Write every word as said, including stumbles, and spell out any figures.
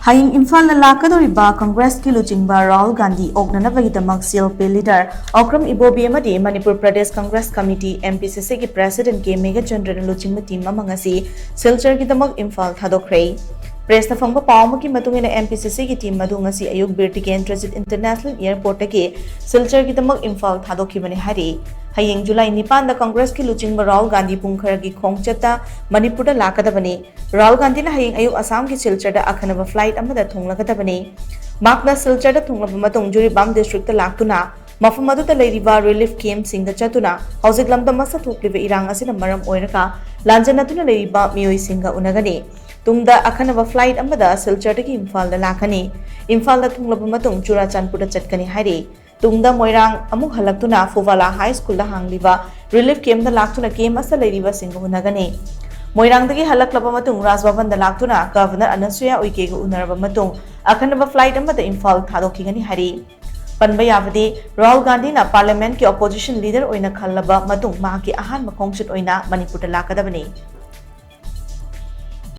ꯍꯌꯦꯡ ꯏꯝꯐꯥꯜꯗ ꯂꯥꯛꯀꯗꯧꯔꯤꯕ ꯀꯪꯒ꯭ꯔꯦꯁꯀꯤ ꯂꯨꯆꯤꯡꯕ ꯔꯥꯍꯨꯜ ꯒꯥꯟꯙꯤ ꯑꯣꯛꯅꯅꯕꯒꯤꯗꯃꯛ CLP leader ꯑꯣꯀ꯭ꯔꯝ ꯏꯕꯣꯕꯤ ꯑꯃꯗꯤ ꯃꯅꯤꯄꯨꯔ ꯄ꯭ꯔꯗꯦꯁ ꯀꯪꯒ꯭ꯔꯦꯁ ꯀꯃꯤꯇꯤ, MPCCꯒꯤ president K ꯃꯦꯘꯆꯟꯗ꯭ꯔꯅ ꯂꯨꯆꯤꯡꯕ team ꯑꯃ ꯉꯁꯤ ꯁꯤꯜꯆꯔꯒꯤꯗꯃꯛ ꯏꯝꯐꯥꯜ ꯊꯥꯗꯣꯛꯈ꯭ꯔꯦ꯫ Pressꯇ ꯐꯪꯕ ꯄꯥꯎ ꯑꯃꯒꯤ ꯃꯇꯨꯡ ꯏꯟꯅ, MPCCꯒꯤ team ꯑꯗꯨ ꯉꯁꯤ ꯑꯌꯨꯛ ꯕꯤꯔ ꯇꯤꯀꯦꯟꯗ꯭ꯔꯖꯤꯠ International Airportꯇꯒꯤ ꯁꯤꯜꯆꯔꯒꯤꯗꯃꯛ ꯏꯝꯐꯥꯜ ꯊꯥꯗꯣꯛꯈꯤꯕꯅꯤ ꯍꯥꯏꯔꯤ꯫ ꯍꯌꯦꯡ ꯖꯨꯂꯥꯏ ꯅꯤꯄꯥꯟꯗ ꯀꯪꯒ꯭ꯔꯦꯁꯀꯤ ꯂꯨꯆꯤꯡꯕ ꯔꯥꯍꯨꯜ ꯒꯥꯟꯙꯤ ꯄꯨꯡ ꯈꯔꯒꯤ ꯈꯣꯡꯆꯠꯇ ꯃꯅꯤꯄꯨꯔꯗ ꯂꯥꯛꯀꯗꯕꯅꯤ꯫ ꯔꯥꯍꯨꯜ ꯒꯥꯟꯙꯤꯅ ꯍꯌꯦꯡ ꯑꯌꯨꯛ ꯑꯁꯥꯝꯒꯤ ꯁꯤꯜꯆꯔꯗ ꯑꯈꯟꯅꯕ flight ꯑꯃꯗ ꯊꯨꯡꯂꯒꯗꯕꯅꯤ꯫ ꯃꯍꯥꯛꯅ ꯁꯤꯜꯆꯔꯗ ꯊꯨꯡꯂꯕ ꯃꯇꯨꯡ ꯖꯤꯔꯤꯕꯥꯝ districtꯇ ꯂꯥꯛꯇꯨꯅ ꯃꯐꯝ ꯑꯗꯨꯗ ꯂꯩꯔꯤꯕ relief campꯁꯤꯡꯗ ꯆꯠꯇꯨꯅ ꯍꯧꯖꯤꯛ ꯂꯝꯗꯝ ꯑꯁꯤꯗ ꯊꯣꯛꯂꯤꯕ ꯏꯔꯥꯡ ꯑꯁꯤꯅ ꯃꯔꯝ ꯑꯣꯏꯔꯒ ꯂꯥꯟꯖꯦꯟꯅꯗꯨꯅ ꯂꯩꯔꯤꯕ ꯃꯤꯑꯣꯏꯁꯤꯡꯒ ꯎꯅꯒꯅꯤ꯫ ꯇꯨꯡꯗ ꯑꯈꯟꯅꯕ flight ꯑꯃꯗ ꯁꯤꯜꯆꯔꯗꯒꯤ ꯏꯝꯐꯥꯜꯗ ꯂꯥꯛꯀꯅꯤ꯫ ꯏꯝꯐꯥꯜꯗ ꯊꯨꯡꯂꯕ ꯃꯇꯨꯡ ꯆꯨꯔꯥꯆꯥꯟꯄꯨꯔꯗ ꯆꯠꯀꯅꯤ ꯍꯥꯏꯔꯤ꯫ ꯇꯨꯡꯗ ꯃꯣꯏꯔꯥꯡ ꯑꯃꯨꯛ ꯍꯜꯂꯛꯇꯨꯅ ꯐꯨꯕꯥꯂꯥ High Schoolꯗ ꯍꯥꯡꯂꯤꯕ relief campꯇ ꯂꯥꯛꯇꯨꯅ camp ꯑꯁꯤꯗ ꯂꯩꯔꯤꯕꯁꯤꯡꯒ ꯎꯅꯒꯅꯤ꯫ ꯃꯣꯏꯔꯥꯡꯗꯒꯤ ꯍꯜꯂꯛꯂꯕ ꯃꯇꯨꯡ ꯔꯥꯖ ꯚꯕꯟꯗ ꯂꯥꯛꯇꯨꯅ Governor ꯑꯅꯁꯨꯌꯥ ꯎꯏꯀꯦꯒ ꯎꯅꯔꯕ ꯃꯇꯨꯡ ꯑꯈꯟꯅꯕ flight ꯑꯃꯗ ꯏꯝꯐꯥꯜ ꯊꯥꯗꯣꯛꯈꯤꯒꯅꯤ ꯍꯥꯏꯔꯤ꯫ ꯄꯟꯕ ꯌꯥꯕꯗꯤ, ꯔꯥꯍꯨꯜ ꯒꯥꯟꯙꯤꯅ Parliamentꯀꯤ opposition leader ꯑꯣꯏꯅ ꯈꯜꯂꯕ ꯃꯇꯨꯡ ꯃꯍꯥꯛꯀꯤ ꯑꯍꯥꯟꯕ ꯈꯣꯡꯆꯠ ꯑꯣꯏꯅ ꯃꯅꯤꯄꯨꯔꯗ ꯂꯥꯛꯀꯗꯕꯅꯤ꯫